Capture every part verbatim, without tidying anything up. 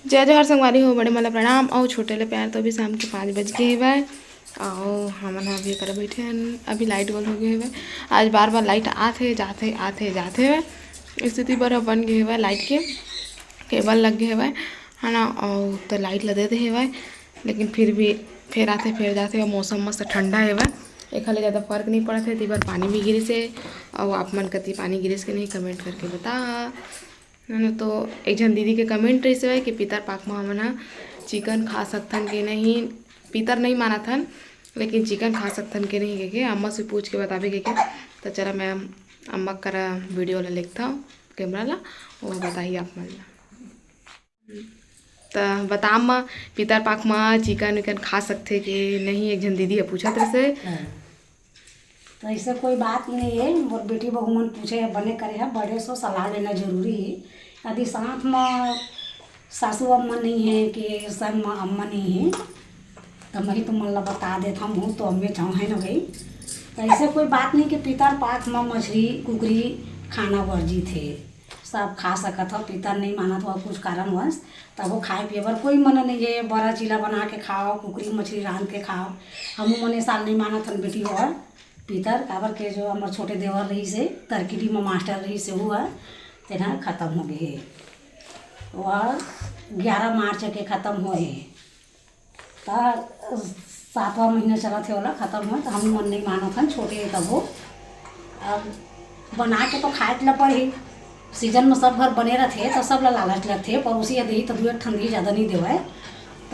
जय जोहार संगवारी हो, बड़े मन ला प्रणाम अउ छोटे ले प्यार। तो अभी शाम के पाँच बज गे हवय अउ हमन ह अभी एकर बैठे हन। अभी लाइट बंद हो गे हवय। आज बार बार लाइट आथे जाथे, आथे जाथे हवय। स्थिति बर बन गे हवय लाइट के, केबल लग गे हवय, है ना। अउ तो लाइट ला दे दे हवय, लेकिन फिर भी फेर आथे फेर जाथे। अउ मौसम मस्त ठंडा हवय, एखर ले ज़्यादा फर्क नहीं पड़त हे। ती बर पानी भी गिरिस हे, अउ आप मन कति पानी गिरिस के नहीं, कमेंट करके बता। है ना, तो एक झन दीदी के कमेंट रहिस हवय कि पितर पाक म हमन ह चिकन खा सकथन के नहीं, पितर नहीं मानत हन, लेकिन चिकन खा सकथन के नहीं कहिके, अम्मा से पूछ के बताबे कहिके। तो चला मैं अम्मा करा वीडियो ला लेगथव, कैमरा ला, वो बताही आप मन ला। त बता अम्मा, पितर पाक म चिकन विकन खा सकथे के नहीं, एक झन दीदी ह पूछत रहिस हे। हाँ। तो ऐसे कोई बात नहीं है, मोर बेटी बहू मन पूछे है, बने करे है, बड़े सो सलाह लेना जरूरी है। यदि साथ में सासू अम्मा नहीं है कि संग में अम्मा नहीं है, तो मैं तुमन ला बता देता हूँ, तो अम्मे चाहो है ना भाई। तो ऐसे कोई बात नहीं कि पितर पाक में मछली कुकरी खाना वर्जित है, सब खा सकत हो, पितर नहीं मानत हो कुछ कारणवश, तब वो खाए पिए बर कोई मना नहीं है। बरा चीला बना के खाओ, कुकरी मछली रांध के खाओ, हमू मन ए साल नहीं मानत हन बेटी हो पितर, काबर के जो हमर छोटे देवर रहिस हे, तरकीडी म मास्टर रहिस हे, वो ह तेना खत्म हो गए हे। वह ग्यारह मार्च के खत्म होए हे। त सातवां महीना चलत हे, ओला खत्म होए, त हम मन नहीं मानत हन, छोटे हे तब वो। अब बना के तो खाए ला पड़ही, सीजन में सब घर बने रहथे, त सब ला लालच लगथे, पड़ोसी ह देही त दुए ठन देही, ज़्यादा नहीं देवय।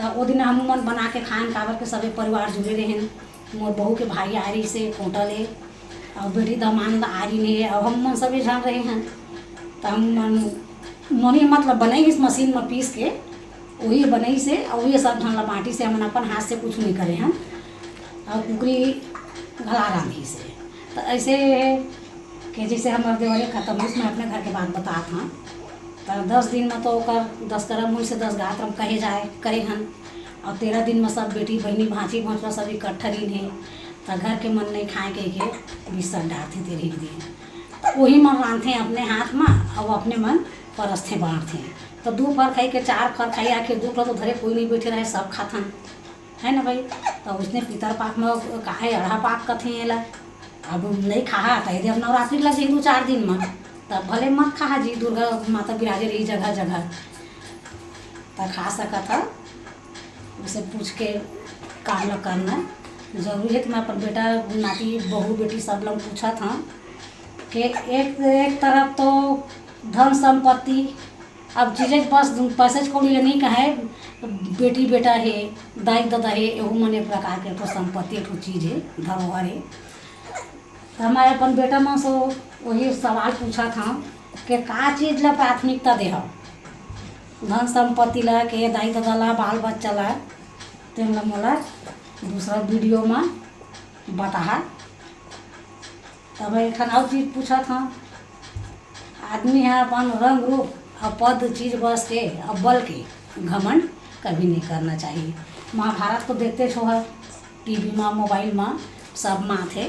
त ओ दिन हमू मन बना के खाएन, काबर के सबे परिवार जुड़े रहेन। मोर बहू के भाई आए रहिस हे कोटा ले, अउ बेटी दमांद आए रहिन हे, अउ हम मन सबे झन रहे हन। त हम मन, मम्मी मतलब बनाइस मशीन म पीस के, वही बनाइस हे, अउ वही सब झन ला बांटिस हे। हमन अपन हाथ से कुछ नहीं करे हन, अउ कुकरी घला रांधिस हे। त ऐसे के जैसे हमर देवरे खत्म होइस, मैं अपने घर के बात बतात हन। त दस दिन में तो ओकर दस करम होइस हे, दस गात्र में कहे जाए, करे हन। अउ तेरह दिन में सब बेटी, बहिनी, भांची, भंसवा सब इकट्ठा रहिन हे। त घर के मन नहीं खाए कहिके बिस्तर डारथे तेरह दिन। त वही मन रांधथे अपने हाथ में, अउ अपने मन परसथे, बांटथे। त दू फर खाई के चार फर खाई, आखिर दू ठो तो धरे कोई नहीं बैठे रहे, सब खाथन। है ना भाई? त उसने पितर पाक में काहे अड़हा पाक कथे एला? अब नहीं खाहा त यदि अब नवरात्रि लग जाही दू चार दिन में, तब भले मत खाहा जी, दुर्गा माता विराजे रही जगह जगह, त खा सकत ह। उसे पूछ के काम ल करना जरूरी है। तो मैं अपन बेटा, नाती, बहू, बेटी सब लोग पूछत हूँ कि एक, एक तरफ तो धन संपत्ति, अब चीजें बस पैसे कौड़ी ले नहीं कहे, बेटी बेटा है, दाई ददा है, एहू मन एक प्रकार के एक ठो संपत्ति, एक ठो चीज है, धरोहर है। तो मैं अपन बेटा मन से वही सवाल पूछत हूँ कि का चीज ला प्राथमिकता देहव, धन संपत्ति ला, के दाई ददा ला, बाल बच्चा ला, तेन ला मोला दूसरा वीडियो में बताहा। तब एक ठन अउ चीज पूछत हूँ, आदमी ह अपन रंग रूप अउ पद चीज बस के अउ बल के घमंड कभी नहीं करना चाहिए। महाभारत को देखते छो ह, टीवी में, मोबाइल में, सब में आथे।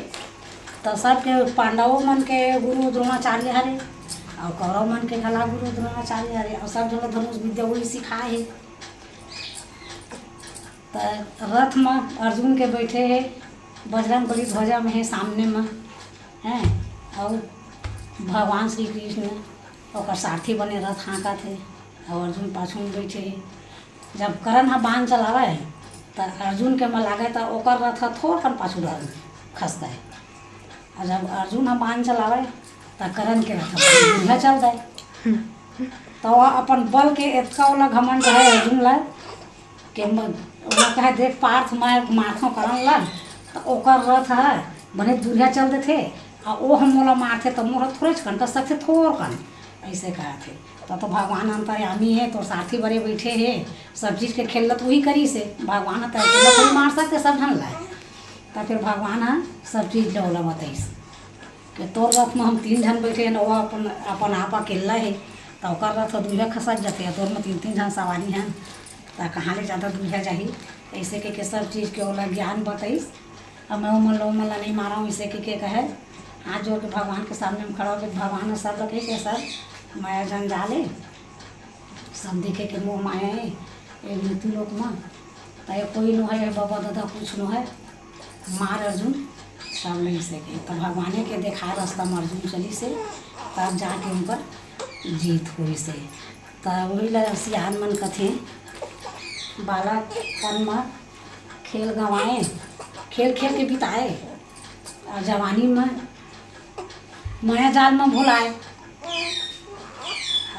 तो सबके पांडवों मन के गुरु द्रोणाचार्य हरे, अउ कौरव मन के घला गुरु द्रोणाचार्य हरे, अउ सब जगह धनुष विद्या वही सिखाए हे। त रथ म अर्जुन के बैठे हे, बजरंग बली ध्वजा में हे सामने म, हैं, अउ भगवान श्री कृष्ण ओकर सारथी बने रथ हाँकत हे, अउ अर्जुन पाछू म बैठे हे। जब करण ह बाण चलावय, त अर्जुन के म लागय, त ओकर रथ ह थोरकन पाछू डहर म खसकय। अउ जब अर्जुन ह बाण चलावय, त करण के रथ ह दूरिहा चल दय। त ओह अपन बल के एतका ओला घमंड रहय अर्जुन ला, के म-, ओला कहे, "देख पार्थ, मैं मारथंव करण ला, त ओकर रथ ह बने दूरिहा चल देथे, अउ ओ ह मोला मारथे, त मोर ह थोरेच कन टसकथे, थोरकन," अइसे कहत हे। त तो भगवान अंतर्यामी हे, तोर सारथी बने बइठे हे, सब चीज के खेल ल तो उही करिस हे। भगवान ह त अकेला थोड़ी मार सकथे सब झन ला। त फिर भगवान ह सब चीज ल ओला बतइस। के तोर रथ म हम तीन झन बइठे हन, ओह अपन, अपन आप अकेल्ला हे, त ओकर रथ ह दूरिहा खसक जथे, अउ तोर म तीन, तीन झन सवारी हन, त कहाँ ले जादा दूरिहा जाही? अइसे कहिके सब चीज के ओला ज्ञान बतइस। अब मैं ओमन ल, ओमन ला नइ मारंव, अइसे कहिके कहे, हाथ जोर के भगवान के सामने म खड़ा होके भगवान ह सब ल कहिस के, "सर, मैं झन जा ले, सब देखे के मोह माया हे ए मृत्यु लोक म। त ये कोई नो हे, बाबा दादा कुछ नो हे। मार अर्जुन, सब लइसे के। त भगवाने के देखाए रस्ता म अर्जुन चलिसे, तब जाके उनकर जीत होइसे। त वही ला सियान मन कथे, बालकपन म खेल गंवाए, खेल खेल के बिताए, अउ जवानी म माया जाल म भुलाए।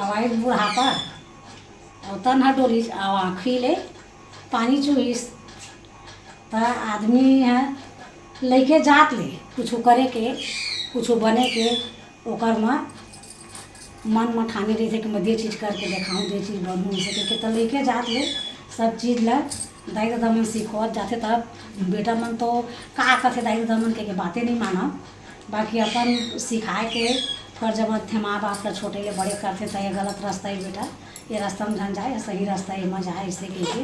अब आइस बुढ़ापा, अउ तन ह डोलिस, अउ आँखी ले पानी चुहिस। त आदमी ह लइके जात ले कुछु करे के, कुछु बने के, ओकर म मन म ठाने रहिथे कि मैं दे चीज करके देखाहूँ, दे चीज बनहूँ, अइसे कहिके त लइके जात ले सब चीज ल दाई ददा मन सिखोत जाथे। तब बेटा मन तो का कथे, दाई ददा मन के, के बाते नइ मानव, बाकी अपन सिखाए के फर्ज बनथे। माँ बाप ल छोटे ले बड़े करथे, त ये गलत रस्ता हे बेटा, ये रस्ता म झन जाए, ये सही रस्ता हे, एमा जाए, अइसे कहिके।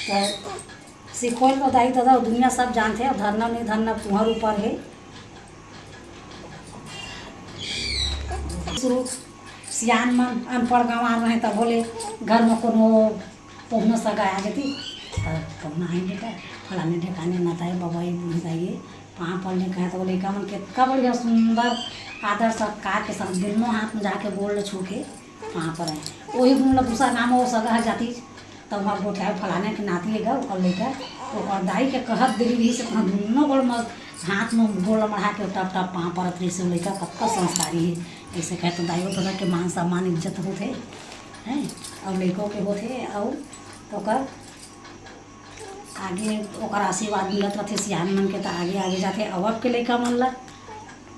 त सिखोय ल तो दाई ददा दुनिया सब जानथे, अउ धरना नइ धरना तुंहर ऊपर हे। शुरू सियान मन अनपढ़ गंवार रहे, तभो ले घर म कोनो पहुना सगा आ जती, त पहुना आई बेटा, फलाने ढेकाने नताए बबई बुढ़ गई, पाँव पड़ ले कहे, त वो लइका मन कतका बढ़िया सुंदर आदर सत्कार के साथ दुनों हाथ म जाके गोड़ ल छू के पाँव परे। ओही गुण ल दूसरा गाँव म वो सगा ह जातिस, त वहाँ गोठियाए फलाने के नाती हे गा, ओकर लइका, ओकर दाई के कहत देरी रहिस, त दुनों गोड़ म हाथ म गोड़ ल मढ़ा के टप टप पाँव परत रहिस। वो लइका कतका संस्कारी हे, अइसे कहे त दाई ददा के मान सम्मान इज्जत होथे, हैं, अउ लइको के होथे, अउ ओकर आगे ओकर आशीर्वाद मिलत रथे सियान मन के, त आगे आगे जाथे। अउ अब के लइका मन ल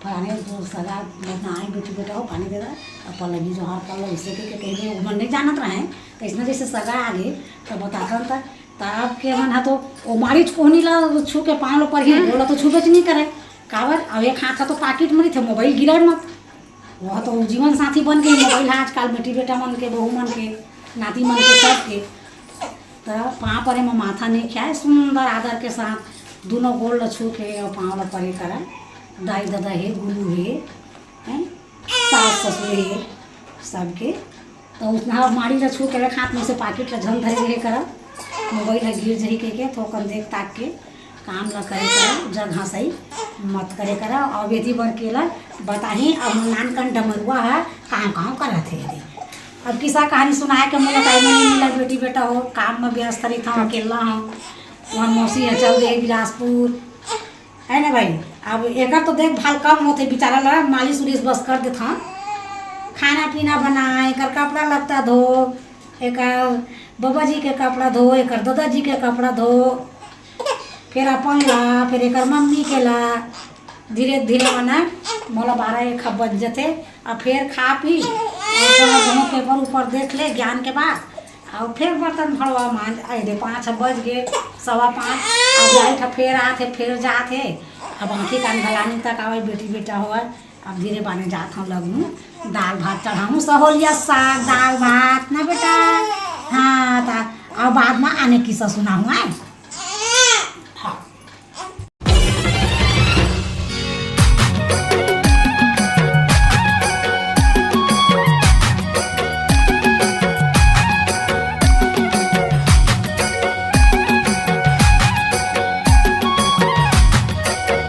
फलाने जो सगा में ना आए, बेटी बेटा हो, पानी दे दा, अब पल्लवी जोहार कर लो, अइसे कहिके कहिबे, ओमन नइ जानत रहे, त अइसना जइसे सगा आगे, त बताथन त, त अब के मन ह तो ओ माड़ीच कोहनी ल छू के पाँव ल परही, हम्म। ओला तो छूबेच नइ करे, काबर? अब एक हाथ ह तो पाकिट म रहिथे, मोबाइल गिरे मत, वो तो जीवन साथी बन के मोबाइल ह आजकल बेटी बेटा मन के, बहू मन के, नाती मन के, सबके। त पाँव परे म माथा नइ खियाए, सुंदर आदर के साथ दुनों गोड़ ल छू के अउ पाँव ल परे करा। दाई ददा हे, गुरु हे, हैं? सास ससुर हे, सबके। त उसना माड़ी ल छू के रख, हाथ म से पाकिट ल झन धरे रहे करा, मोबाइल ह गिर जही कहिके, थोकन देख ताक के काम ल करे करा, जग हंसई मत करे करा। अउ बेटी बर के ल बताही, अब नानकन डमरुआ ह कांव कांव करत हे दे। अब किस्सा कहानी सुनाए के मोला टाइम नइ मिलय बेटी बेटा हो, काम म व्यस्त रहिथंव, अकेल्ला हंव। तुंहर मौसी ह चल दे बिलासपुर, है ना भाई? अब एकर तो देखभाल कम होथे, बेचारा ला मालिश उलिश बस कर देथंव। खाना पीना बना, एकर कपड़ा लत्ता धो, एकर बबा जी के कपड़ा धो, एकर ददा जी के कपड़ा धो, फेर अपन ला, फेर एकर मम्मी के ला। धीरे धीरे मने मोला बारह एक बज जथे, अउ फेर खा पी, अउ थोड़ा बहुत पेपर ऊपर देख ले ज्ञान के बात, अउ फेर बर्तन भड़वा मांज। अरे पाँच बज गे, सवा पाँच, अब लाइट ह फेर आथे, फेर जाथे। अब आँखी कान घलानी तक आवे, बेटी बेटा होवय। अब धीरे बाने जात हूँ, लगनू दाल भात चढ़ाऊँ, सहोलिया साग, दाल भात ना बेटा। हाँ, त अब बाद में आने किस्सा सुनाहूँ, आय।